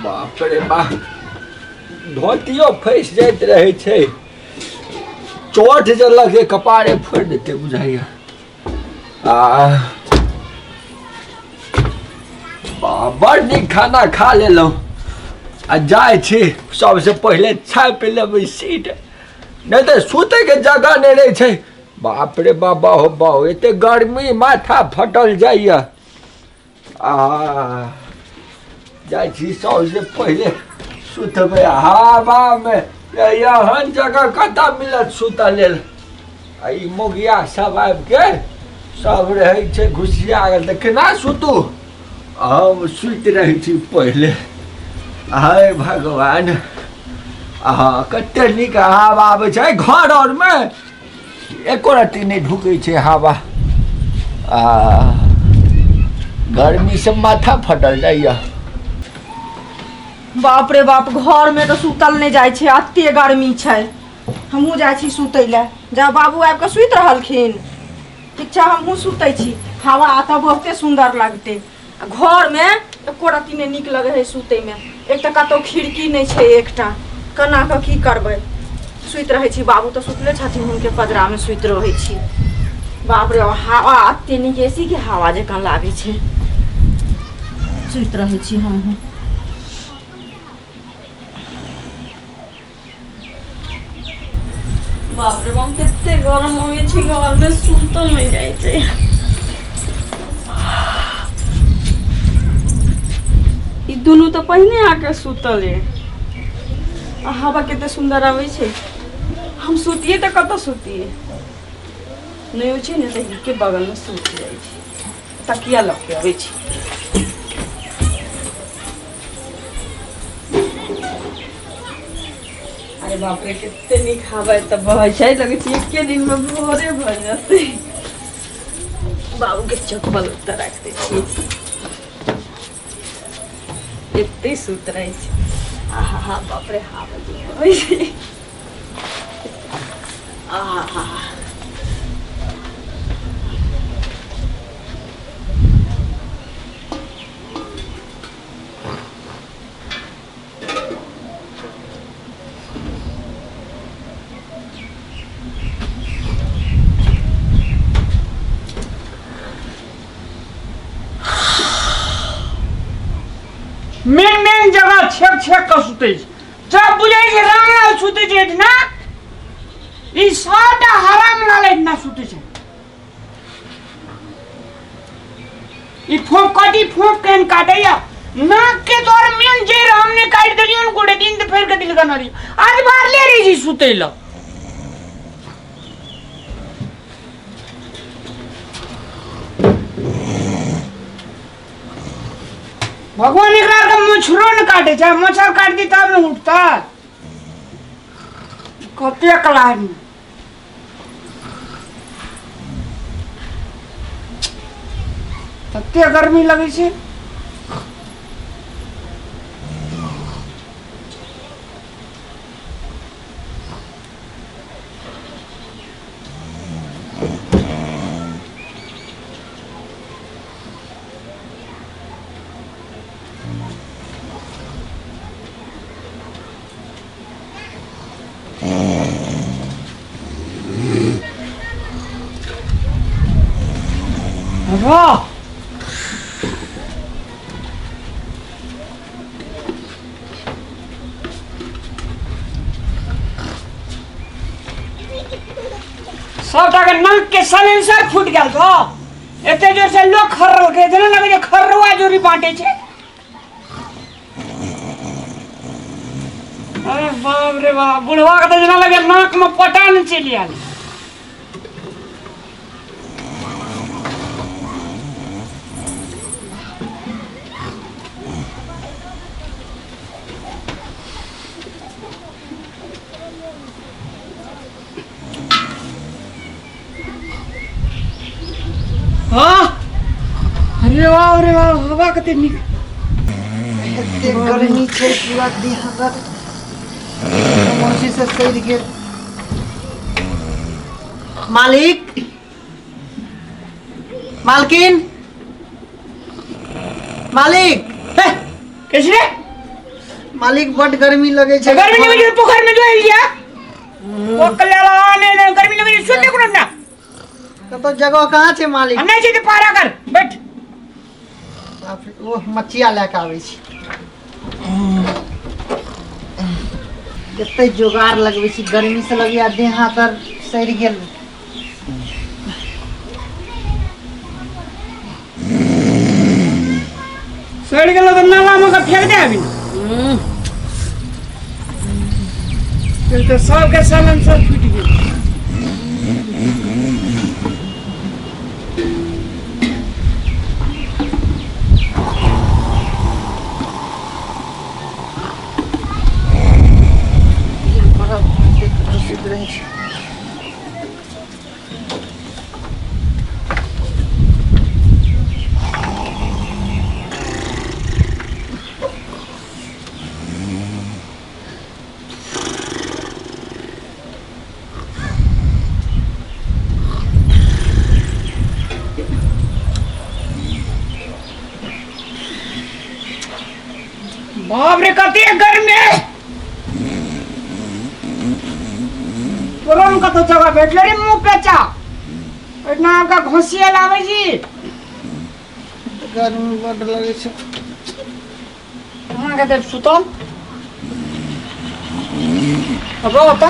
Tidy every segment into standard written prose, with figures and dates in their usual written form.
बाप रे बाप, धोतियो फँसि जाइत रहै छै, चोट जे लगतै कपारे फोड़ि देतै बुझाइया। आ बड़ नीक खाना खा लेलहुँ आ जाइ छी सबसँ पहिले छापि लेबै सीट, नहि तऽ सुतैके जगह नहि रहै छै। बाप रे बाबा हो बाहो, एते गर्मी माथा फटल जाइया। आ जाइ छी सबसँ पहिले सुतबै हवामे, एहन जगह कतऽ मिलत सुतऽ लेल? आ ई मोगिया सब आबिके सब रहै छै घुसिया गेल, तऽ केना सुतू? हम सुति रहै छी पहिले। हे भगवान, आहा कते नीक हवा आबै छै। घर आरमे एको रत्ती नहि ढुकै छै हवा। आ गर्मीसँ माथा फटल जाइए। बाप रे बाप, घर में तऽ सुतल नहि जाइ छै, एते गर्मी छै। हमहूँ जाइ छी सुतै लए। जा बाबू आबि कऽ सुति रहलखिन, ठीक छै, हमहूँ सुतै छी। हवा तऽ बहुते सुन्दर लगतै। आ घरमे एको रत्ती नहि नीक लगै है सुतैमे। एक तऽ कतहु खिड़की नहि छै एकटा, केना कऽ की करबै? सुति रहै छी। बाबू तऽ सुतले छथिन, हुनके पजरामे सुति रहै छी। बाप रे, हवा एते नीक, ए सी के हवा जकाँ लागै छै। सुति रहै छी हमहूँ। बाप रे बाप, कते गरम होइ छै घरमे, सुतल नहि जाइ छै। ई दुनू तऽ पहिने आके सुतल है। आ हवा कते सुन्दर आबै छै। हम सुतिए तऽ कतऽ सुतिए? नहि होइ छै ने तऽ हिनके बगलमे सुति जाइ छी, तकिया लऽ के अबै छी। अरे बाप रे, कते नीक हवा तऽ बहै छै, लगै छै एके दिनमे भोरे भऽ जेतै। बाबूके चप्पल ओतऽ राखि दै छियै, एते सुत रहै छै। आहा हा, बाप रे, हवा जे बहै छै, आहा हा। मेन मेन जगह छेक छेक कऽ सुतै छै। जब बुझै छै रामलाल सुतै छै एहिठिना, ई सबटा हराम लाल एहिठिना सुतै छै। ई फोंक कटी फोंक केहन काटैया नाक के तोर मेन जड़ हमने काटि देलियौ ने गोटे दिन तऽ फेर के दिल गनरी आज बाहर ले रही छी सुतै ल। भगवान एकरा के मच्छरो ने काटे छै, मच्छर काट दी तब ने उठता। कते कलानी तते गर्मी लगै छै। वाह, सबटा के नाक के सलेंसर फूट गेल छौ। एते जोर से लोक खर्रल के जेना लगे छै खर्रुआ जोरी बांटे छै। अरे बाप रे बाप, बुढ़वा के तऽ जेना लगे नाक में पटा ने चलि आयल। हाँ, अरे वाह, अरे वाह, हवा कते नीक। एते गर्मी छै, पूरा देह हमर मौसी से सड़ि गेल। मालिक, मालकिन, मालिक, हे, कैसे रे? मालिक बड गर्मी लगे छै। गर्मी लगे छै पोखर में जो लिया ओ कल्याण ने ने गर्मी लगे छै सुते कोनो ना। कतौ जगह कहाँ छै मालिक? नहीं छै त पारा कर बैठ। बाप रे, ओ मचिया लए के आबै छी। कते जोगार लगबै छी, गर्मी से लगैया देह हाथ आर सड़ि गेल। सड़ि गेलो तऽ नाला में के फेंक दे अभी। तो सबके साइलेंसर फूटि गेल। बड़ा दूषित रहै छै। बाप रे कते गर्मी है। तुरंत कतौ जगह भेटलो रे मुंह पेचा एतना आपका घोसिया लावे जी। गर्मी बड लगै छै। कहाँ के देव सुतल अब होता।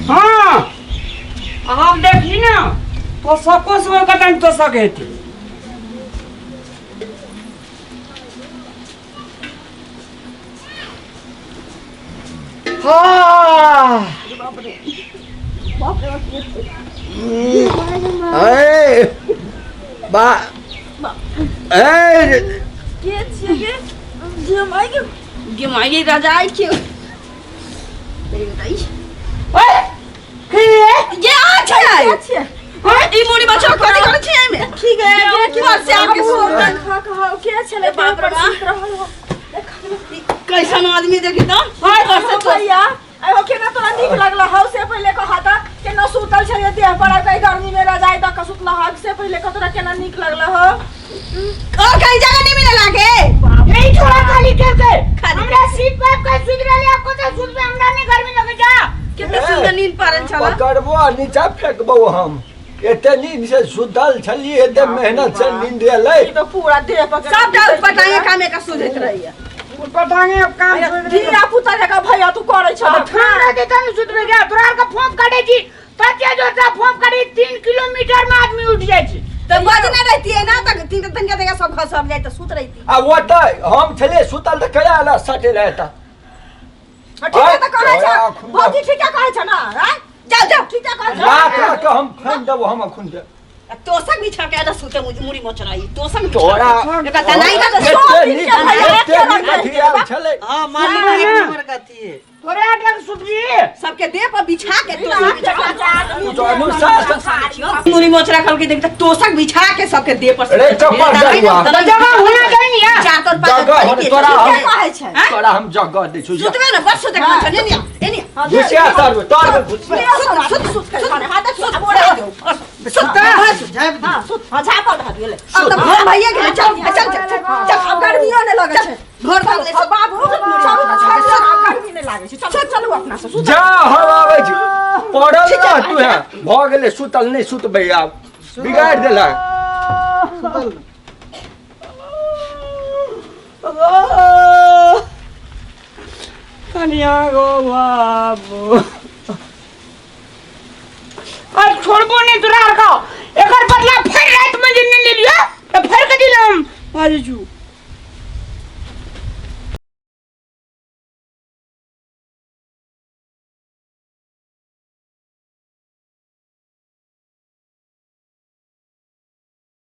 हाँ आप देखी ना तो सको से कतन तो सके थी। हाँ ए बा ए के छियै गे? गे माय गे, गे माय गे, रजाई के। ओए की रे? ये आ छै। छियै? ई मुड़ी बच्चा कथी करै छियै एहिमे? की गे गे की बात से आके सुतल? खा खा के छलै बाप रे पर बाप। सुत रहल हो। कैसन आदमी देखी तऽ हाय भैया, आइ केना तोरा नीक लगल हौ? से पहिले कहा त केना सुतल छलियै देह पर आबि कऽ गर्मी में रजाई दऽ कऽ सुतल हौ, से पहिले कह तोरा केना नीक लगल हौ? और कहीं जगह नहीं मिलल आके? नहीं छोड़ा खाली करके खाली हमरा सीट पर के सुत रहले आपको तो सुत में हमरा नहीं गर्मी लगे जा। कितना सुंदर नींद पारल छला। पकड़बो आ नीचा फेंकबो हम। एते नींद से सुतल छलियै, एते मेहनत से नींद एलै। ई तऽ पूरा देह पकड़ सबटा पटांगे कामे का सुझैत रहैया। पटांगे अब काम छोड़ दे। धिया पुता जकाँ भैया तू करै छह। ठंडा रहते तब सुत रह गया। तोरा आर के फोन काटे छी तते जोर से फोन काटे 3 किलोमीटर में आदमी उठ जाय छी। तो बजना रहती है ना तक तीन तनका तनका सब खसब जाए तो सुत रहती। आ ओतऽ हम छलियै सुतल तऽ कया आला सटे रहता। ठीक है तऽ कहै तोरा छ अखुन भौजी, ठीके कहै छ ना? आँय? जाओ जाओ ठीके कहै छ। रात रात के हम फेंक देबो, हम अखुन दे। तोसक बिछा के आदा सुते मुड़ी मोचराई तोसक बिछा तोरा एका तनाई का एते सब दिन नीक के भैया एते के नीक रखै अथी आयल छलै। हाँ मालिक एक नंबर का थी। तोरे आर के सुत जी सबके देह पर बिछा के तोसक बिछा तू तो अनुशासन मुड़ी मोचरा खल के देखता तोसक बिछा के सबके देह पर रे चप्पल दरुआ। जगह होना चाहिए यार। चार तोर पाँच जगह होने तोरा हम ठीके कहै छै। तोरा हम जगह दै छौ। सुतबे ना बस सुते के ने ने एनी घुसिया तर तर घुसिया। सुत सुत सुत सुत हाथ सुत बोरा सुत झाँपि दे। हाँ सुत, हाँ झापल रह गेलै। अब तो भोर भइए गेलै। चल चल चल चल आब गर्मियो नहि लगै छै। भोर भऽ गेलै। बाबू चलू तऽ छोड़ि दियौ, आब गर्मी नहि लागै छै। चलू चलू अपना से सुत। जा हम आबै छी। पड़ल रह तू है भऽ गेलै सुतल, नहि सुतबै आब, बिगाड़ि देलक। सुतल कनिया गो बाबू अब छोड़बो नहीं तोरा आर का, एकर बदला फिर